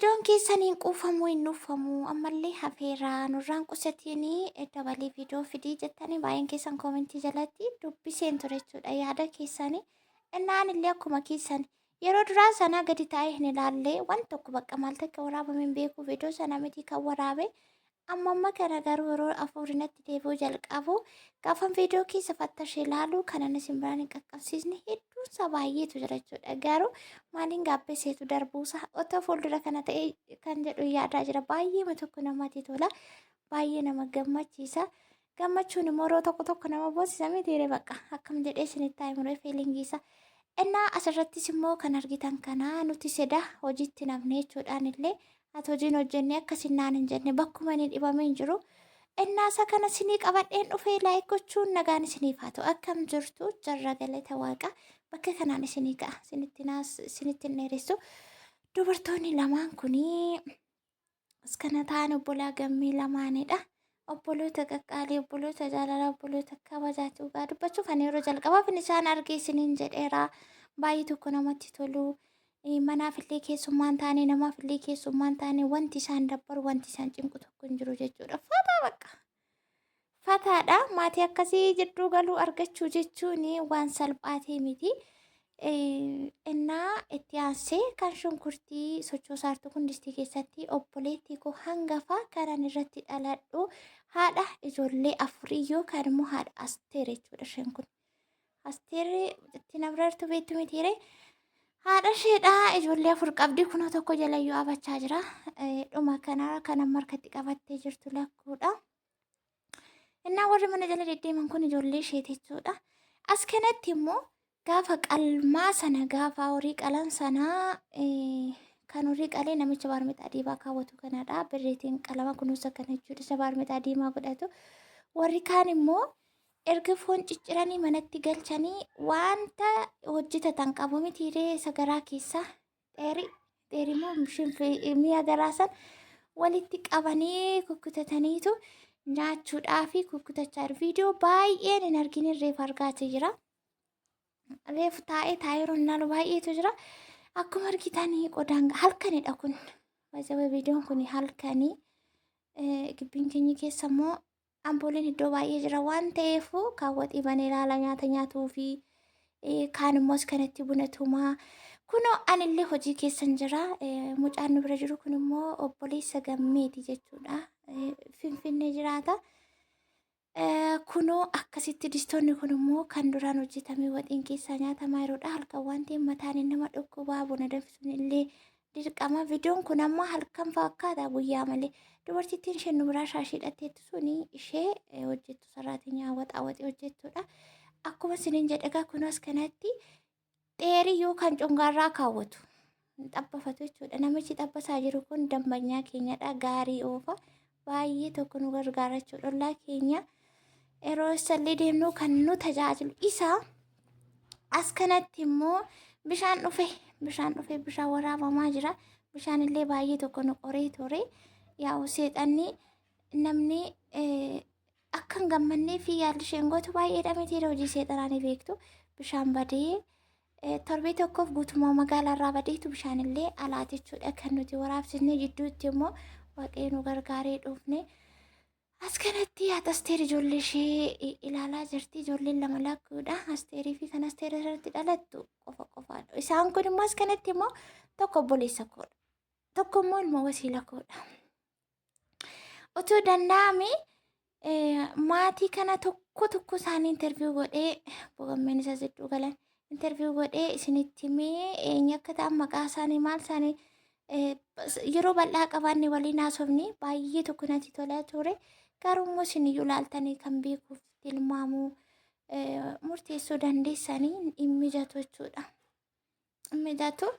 Viidiyoon keessan hin quufamu hin nuufamu ammallee hafeera nurraan qusatiin dabalii viidiyoo fidii jettanii baay'een keessan koomentii jalatti dubbiseen ture jechuudha yaada keessanii. Innaan illee akkuma keessan yeroo duraa sana gadi taa'ee hin ilaalle waan tokko bakka maal takka waraabame hin beeku viidiyoo sana miti kan waraabe. Amma amma kana garuu yeroo afuurinatti deebi'uu jalqabu gaafan viidiyoo keessa fattashee ilaalu kanan isin biraan hin qaqqabsiisne hedduunsaa baay'eetu jira jechuudha. Garuu maaliin gaabbeseetu darbuusa otoo fuuldura kana ta'e kan jedhu yaadaa jira. Baay'eema tokko namatti tola. Baay'ee nama gammachiisa. Gammachuun immoo yeroo tokko tokko nama boonsisa mitiire bakka akkam jedhee isinitti haa himure feelingiisa. Innaa asirrattis immoo kan argitan kana nuti seda hojiitti namne jechuudhaan illee ati hojiin hojjenne akka sinnaan hin jenne bakkuma inni dhibamee hin jiru. Innaa isa kana sinii qabadheen dhufee laayik gochuun nagaan isiniif haa ta'u. Akkam jirtu jarra galata waaqa bakka kanaan isinii ga'a isinitti naas isinitti hin dheeressu. Dubartoonni lamaan kunii as kana ta'an obbolaa gammee lamaanidha. Obboloota qaqqaalii, obboloota jaalalaa, obboloota kabajaati. Dhugaa dubbachuuf ani yeroo jalqabaaf inni isaan arge isiniin jedheera. Baay'ee tokko namatti tolu. Manaaf illee keessummaan taane, namaaf illee keessummaan taane wanti isaan dabbaru, wanti isaan cinqu tokko hin jiru jechuudha. Fataa bakka. Fataadha. Maatii akkasii jidduu galuu argachuu jechuun waan salphaatee miti. Innaa itti aansee kan shunkurtii sochoosaartu kun distii keessatti obboleettii koo hangafa kanan irratti dhaladhu haadha ijoollee afurii yookaan immoo haadha Asteer jechuudha isheen kun. Asteer itti nabrartu beektu mitiire. Haadha isheedha ijoollee afur qabdi kunoo tokko jalayyuu abachaa jira. Dhuma kana kan amma harkatti qabattee jirtu lakkuudha. Innaa warri mana jala deddeeman kun ijoollee isheeti jechuudha. As kanatti immoo gaafa qalmaa sana gaafa horii qalan sana kan horii qalee namicha baarmexaa diimaa kaawwatu kanadha. Birriitiin qalama kunuunsa kana jechuudha. Isa baarmexaa diimaa godhatu. Warri kaan immoo erga foon cicciranii manatti galchanii wanta hojjetatan qabu mitiiree isa garaa keessaa Xeerii xeerii immoo mi'a garaa san walitti qabanii kukkutataniitu nyaachuudhaa fi kukkutachaa jiru. Viidiyoo baay'een hin arginin reefu argaati jira. Reefu taa'ee taa'ee yeroo ilaalu baay'eetu jira. Akkuma argitanii qodaan halkanidha kun. Baay'ee viidiyoon kun halkanii. Gibbiin keenya keessa immoo ampooliin iddoo baay'ee jira waan ta'eef kaan waxii banee ilaala nyaata nyaatuu fi kaan immoo as kanatti buna tumaa. Kunoo anillee hojii keessan jira. Mucaan nu bira jiru kun immoo obboleessa gammeeti jechuudha. Finfinnee jiraata. Kunoo akkasitti distoonni kun immoo kan duraan hojjetamee waxiin keessaa nyaatamaa jiruudha. Halkan waan ta'eef mataan nama dhukkubaa buna danfisuun illee dirqama. Viidiyoon kun amma halkan fakkaata guyyaa malee. Dubartittiin isheen nu biraa shaashii hidhatteettu suni ishee hojjettu saraatinyaa waxaa waxii hojjettudha. Akkuma isiniin jedhe egaa kunoo as kanatti xeerii yookaan congaarraa kaawwatu. Xabbafatu jechuudha. Namichi xabbasaa jiru kun dambanyaa keenyadha. Gaarii oofa. Baay'ee tokko nu gargaara jechuudha. Ollaa keenya yeroo isallee deemnu kan nu tajaajilu isa. As kanatti immoo bishaan dhufe bishaan dhufe bishaan waraabamaa jira. Bishaan illee baay'ee tokko nu qoree ture. Yaa'u seexanni namni akka hin gammannee fi yaalli isheen gootu baay'eedha miti hojii seexanaa ni beektu. Bishaan badee torbee tokkoof guutummaa magaalaa irraa badeetu bishaan illee alaa jechuudha kan nuti waraabsisne jidduutti immoo waaqayyo nu gargaaree dhufne. As kanatti haati Asteer ijoollee ishee ilaalaa jirti. Ijoolleen lama lakkuudha. Asteerii fi kan Asteer irratti dhalattu qofa qofaadha. Isaan kun immoo as kanatti immoo tokko obboleessa koodha. Tokko immoo ilma wasiila koodha. Utuu danda'ame maatii kana tokko tokko isaanii interview godhee boqonneen isa jidduu galan interview godhee isinitti himee eenyu akka ta'an maqaa isaanii maal isaanii yeroo bal'aa qabaanne waliin haasofni baay'ee tokko natti tola ture. Garuu immoo isin iyyuu ilaaltanii kan beekuuf tilmaamuu murteessuu dandeessanii hin mijatu jechuudha. Hin mijatu.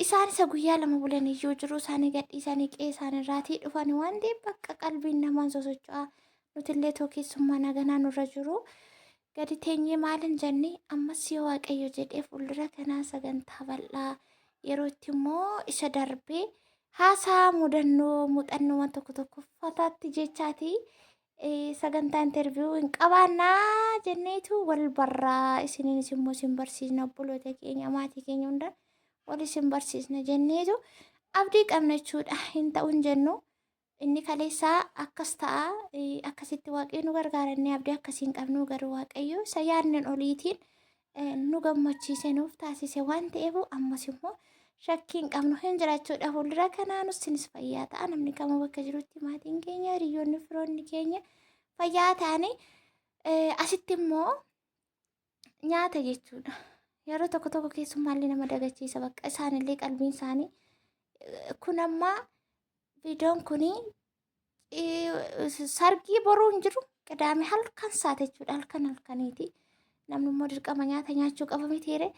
Isaan isa guyyaa lama bulan iyyuu jiruu isaanii gadhiisanii qe'ee isaanii irraatii dhufan waan ta'eef bakka qalbiin namaan sosocho'aa nutillee too keessummaa naganaa nurra jiru. Gadi teenyee maal hin jenne ammas yoo Waaqayyo jedhee fuuldura kanaa sagantaa bal'aa yerootti immoo isa darbee haasaa mudannoo muuxannoowwan tokko tokko uffataatti jechaati sagantaa interviyuu hin qabaannaa jenneetu wal barraa isiniinis immoo isin barsiisna obboloota keenya maatii keenya hunda wal isin barsiisna jenneetu Abdii qabna jechuudha. Hin ta'u hin jennu. Inni kaleessaa akkas ta'a akkasitti waaqayyo nu gargaara inni abdii akkasii hin qabnu garuu waaqayyo isa yaadnen oliitiin nu gammachiise nuuf taasise waan ta'eef ammas immoo shakkii hin qabnu hin jira jechuudha. Fuuldura kanaa nusinis fayyaa ta'a namni kamuu bakka jirutti maatiin keenya hiriyoonni firoonni keenya fayyaa ta'anii asitti immoo nyaata jechuudha. Yeroo tokko tokko keessummaallee nama dagachiisa bakka isaanillee qalbiin isaanii kun ammaa viidiyoon kun sargii boruu hin jiru qidaame halkan saate jechuudha halkan halkaniiti. Namni immoo dirqama nyaata nyaachuu qaba mitiire.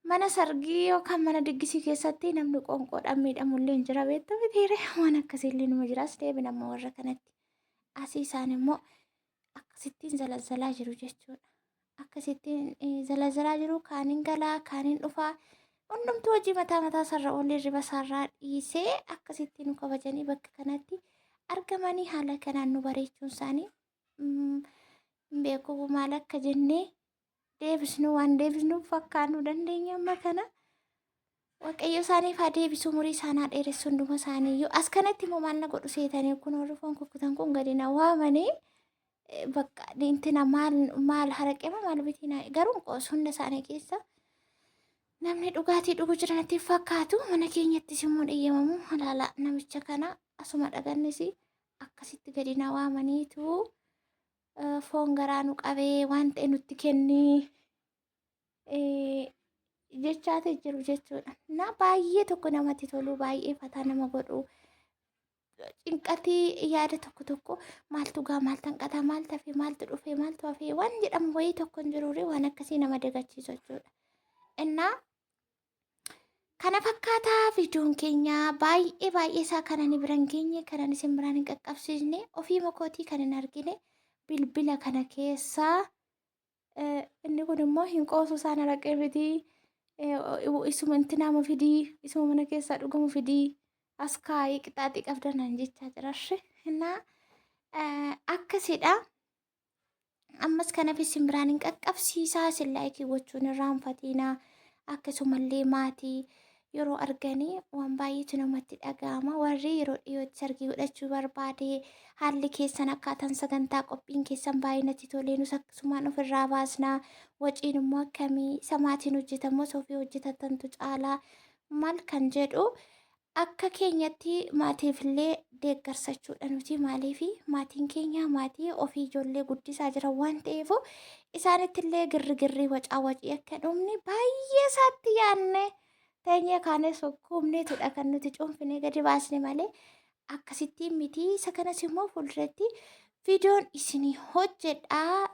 Mana sargii yookaan mana diggisii keessatti namni qoonqoodhaan miidhamullee hin jira beektu mitiire. Waan akkasiillee numa jiraas deebina amma warra kanatti. Asii isaan immoo akkasittiin zalazzalaa jiru jechuudha. Akkasittiin zalazzalaa jiru kaaniin galaa kaaniin dhufaa hundumtuu hojii mataa mataa isaarra oolee riba isaarraa dhiisee akkasitti nu kabajanii bakka kanatti argamanii haala kanaan nu bareechuun isaanii hin beeku maal akka jennee deebisnu waan deebisnu fakkaannu dandeenya amma kana. Waaqayyo isaaniif haa deebisu umurii isaan haa dheeressu hunduma isaaniiyyuu. As kanatti immoo maal na godhu seetanii kun warri foon kukkutan kun gadi na waamanii bakka intina maal maal haraqeema maal bitina garuu qoosu hunda isaanii keessa namni dhugaatii dhugu jira natti hin fakkaatu mana keenyattis immoo dhiyyamamu halaala namicha kana asuma dhagannis akkasitti gadi na waamaniitu foon garaa nu qabee waan ta'e nutti kennii jechaati jiru jechuudha. Na baay'ee tokko namatti tolu baay'ee fataa nama godhu cinqatii yaada tokko tokko maaltu gaa maaltu hanqataa maaltu hafee maaltu dhufee maaltu hafee waan jedhamu wayii tokko hin jiruure waan akkasii nama dagachiisu jechuudha. Innaa kana fakkaataa viidiyoon keenya baay'ee baay'ee isaa kan ani biran geenye kan ani isin biraan hin qaqqabsiisne ofii makootii kan hin argine bilbila kana keessaa Inni kun immoo hin qoosu isaan araqee miti. Isuma intinaama fidii, isuma mana keessaa dhugamu fidii, as kaayii qixaaxii qabda naan jechaa jira. Innaa akkasidha. Ammas kanaaf isin biraan hin qaqqabsiisaa isin laayikii gochuun irraanfatiinaa. Akkasumallee maatii yeroo arganii waan baay'eetu namatti dhaga'ama. Warri yeroo dhiyootti sargii godhachuu barbaade haalli keessan akkaataan sagantaa qophiin keessan baay'ee natti tolee nus akkasumaan ofirraa baasna. Waciin immoo akkamii isa maatiin hojjetamu osoo ofii hojjetatantu caalaa maal kan jedhu akka keenyatti maatiifillee deeggarsa jechuudha nuti maaliif maatiin keenya maatii ofii ijoollee guddisaa jiran waan ta'eef isaanittillee girrigirrii wacaa wacii akka dhumne baay'ee isaatti yaadne teenyee kaanee sukkuumneetudha kan nuti cuunfinee gadi baasne malee akkasittiin miti isa kanas immoo fuulduratti viidiyoon isinii hojjedhaa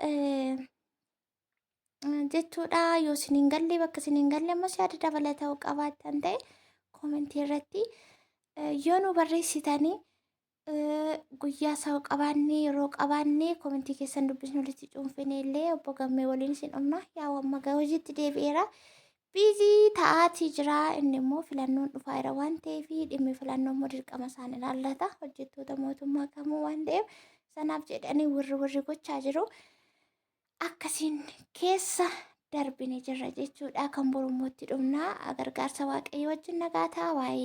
jechuudha. Yoo isin hin galle bakka isin hin galle ammas yaada dabalataa qabaattan ta'e koomentii irratti yoo nu barreessitanii guyyaa isaa qabaannee yeroo qabaannee koomentii keessan dubbisnu walitti cuunfine illee obbo Gammee waliin isin dhumna. Yaa amma gara hojiitti deebi'eera. Biizii ta'aatii jira inni immoo filannoon dhufaa jira waan ta'eef dhimmi filannoo immoo dirqama isaan ilaallata hojjettoota mootummaa kamuu waan ta'eef sanaaf jedhanii wirri wirri gochaa jiru. Akkasiin keessa darbine jirra jechuudha. Kan borummoo itti dhumna. Gargaarsa Waaqayyo wajjin nagaa ta'a. Baay'ee.